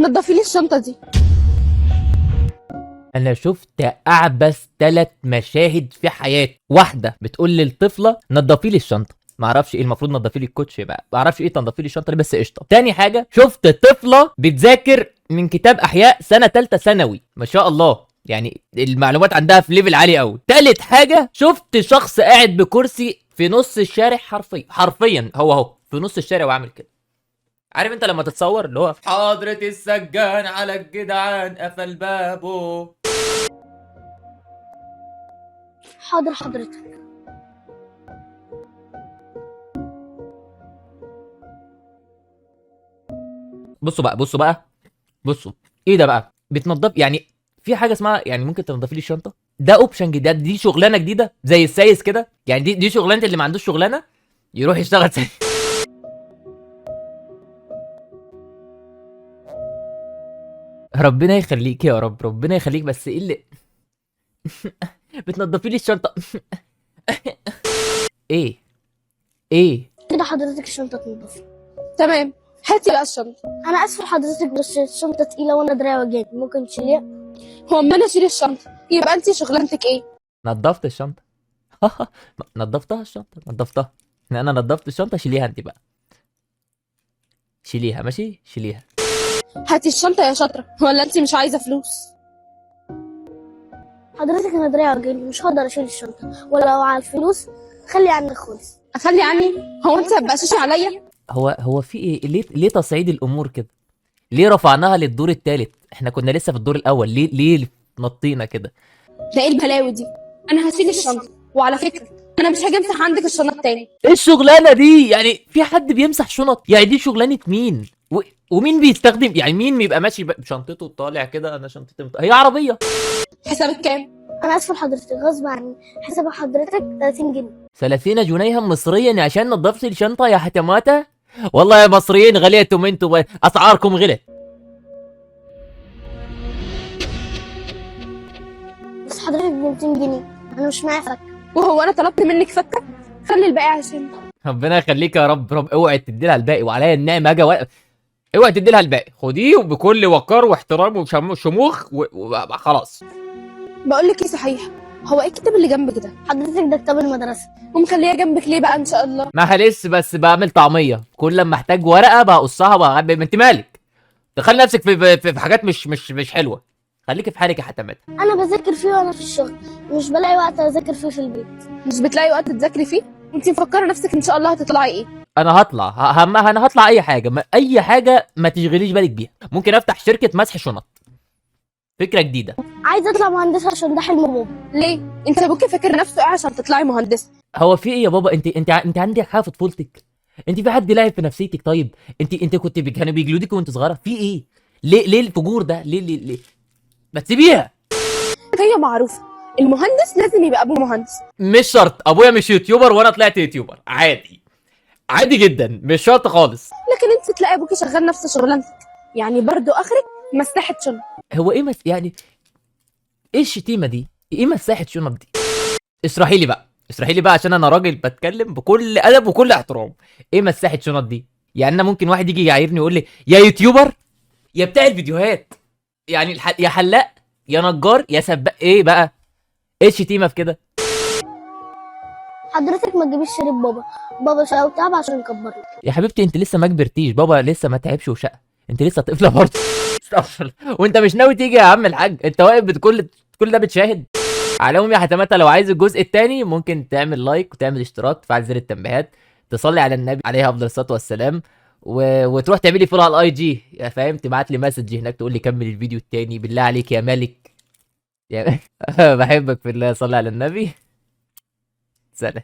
نضفي لي الشنطة دي. انا شفت اعبث 3 مشاهد في حياتي. واحدة بتقول للطفله نضفي لي الشنطة، ما اعرفش ايه المفروض نضفي لي الكوتش بقى، ما اعرفش ايه تنضفي لي الشنطة دي، بس قشطه. تاني حاجة شفت طفله بتذاكر من كتاب احياء سنة ثالثة ثانوي، ما شاء الله يعني المعلومات عندها في level عالي قوي. تالت حاجة شفت شخص قاعد بكرسي في نص الشارع، حرفيا هو اهو في نص الشارع وعامل كده. عارف انت لما تتصور اللي هو حضرة السجان على الجدعان قفل بابه. حاضر حضرتك. بصوا بقى، بصوا بقى، بصوا ايه ده بقى؟ بتنضف يعني في حاجة اسمها يعني ممكن تنضفي لي الشنطة، ده option جديد، دي شغلانة جديدة زي السايس كده يعني، دي شغلانة اللي ما عندوش شغلانة يروح يشتغل سايس. ربنا يخليك يا رب، ربنا يخليك، بس ايه اللي بتنضفي لي الشنطة؟ ايه ايه كده حضرتك الشنطة تنضف. تمام، هاتي بقى الشنطة. انا اسفه حضرتك بس الشنطة تقيلة وانا دراعي وجعني، ممكن تشيليها؟ هو اما انا اشيل الشنطة يبقى انت شغلانتك ايه؟ نظفت الشنطة. نظفتها الشنطة، نظفتها. انا نظفت الشنطة، شيليها انت بقى، شيليها. ماشي شيليها. هاتي الشنطة يا شاطرة، ولا انت مش عايزه فلوس؟ حضرتك انا دراعي وجعني مش هقدر اشيل الشنطة، ولو على الفلوس خلي عنك خالص. اخلي عني؟ هو انت هتبقششي عليا؟ هو في ايه؟ ليه تصعيد الامور كده؟ ليه رفعناها للدور الثالث؟ احنا كنا لسه في الدور الاول، ليه نطينا كده؟ ده ايه البلاوي دي؟ انا هشيل الشنطة، وعلى فكرة انا مش هاجي امسح عندك الشنط تاني. ايه الشغلانة دي؟ يعني في حد بيمسح شنط؟ يعني دي شغلانة مين؟ ومين بيستخدم؟ يعني مين بيبقى ماشي بشنطته طالع كده؟ انا شنطتي هي عربية. حسابك كام؟ انا اسفه لحضرتك غصب عني، حساب حضرتك 30 جنيه. 30 جنيها مصريا عشان نظفت الشنطة يا حتماته؟ والله يا مصريين غليتم انتوا، اسعاركم غلت. بس حضرتك ب 200 جنيه، انا مش معايا فكه. وهو انا طلبت منك فكه؟ خلي الباقي عشان ربنا يخليك يا رب. رب اوعي تدي لها الباقي، وعليا النعمة اجي اوعي تدي لها الباقي، خديه بكل وقار واحترام وشموخ وخلاص. بقول لك ايه صحيح، هو ايه الكتاب اللي جنبك ده؟ حضرتك ده كتاب المدرسة. ومخليه جنبك ليه بقى ان شاء الله؟ ما لسه بس بعمل طعميه، كل لما احتاج ورقة بقصها وبعبي. ما انت مالك؟ دخلي نفسك في حاجات مش حلوة، خليكي في حالك يا حتمات. انا بذاكر فيه وانا في الشغل، مش بلاقي وقت اذاكر فيه في البيت. مش بتلاقي وقت تذاكري فيه؟ وانت مفكرة نفسك ان شاء الله هتطلعي ايه؟ انا هطلع انا هطلع اي حاجة، اي حاجة ما تشغليش بالك بيها. ممكن افتح شركة مسح شنط، فكرة جديدة. عايزه اطلع مهندسه عشان ده حلم بابا. ليه؟ انت ابوكي فاكر نفسه ايه عشان تطلعي مهندسه؟ هو في ايه يا بابا؟ انت عندك حاجة في طفولتك؟ انت في حد لعب في نفسيتك؟ طيب انت كنت كانوا بيجلدوكي وانت صغيرة؟ في ايه؟ ليه الفجور ده؟ ليه ليه ليه؟ ما تسيبيها. هي معروفة المهندس لازم يبقى ابوه مهندس. مش شرط، ابويا مش YouTuber وانا طلعت YouTuber، عادي عادي جدا، مش شرط خالص. لكن انت تلاقي ابوكي شغال نفس شغلانتك، يعني برضو اخرك مساحة شنط. هو ايه يعني ايه الشتيمة دي؟ ايه مساحة شنط دي؟ اشرحي لي بقى، اشرحي لي بقى، عشان انا راجل بتكلم بكل ادب وكل احترام. ايه مساحة شنط دي؟ يعني انا ممكن واحد يجي يعايرني ويقول لي يا يوتيوبر يا بتاع الفيديوهات، يعني يا حلاق يا نجار يا سباق، ايه بقى؟ ايه الشتيمة في كده؟ حضرتك ما تجيبيش شريط بابا، بابا شقى وتعب عشان يكبرني. يا حبيبتي انت لسه ما كبرتيش، بابا لسه ما تعبش وشقى، انت لسه طفله برضه. استغفر الله. وانت مش ناوي تيجي يا عم الحاج؟ انت واقف بكل كل ده بتشاهد. على العموم يا حتماته لو عايز الجزء الثاني ممكن تعمل لايك وتعمل اشتراك، تفعل زر التنبيهات، تصلي على النبي عليه افضل الصلاة والسلام، وتروح تعملي follow على ال IG يا فاهم، تبعت لي message هناك تقول لي كمل الفيديو الثاني بالله عليك يا ملك يا بحبك في الله، صلي على النبي. سلام.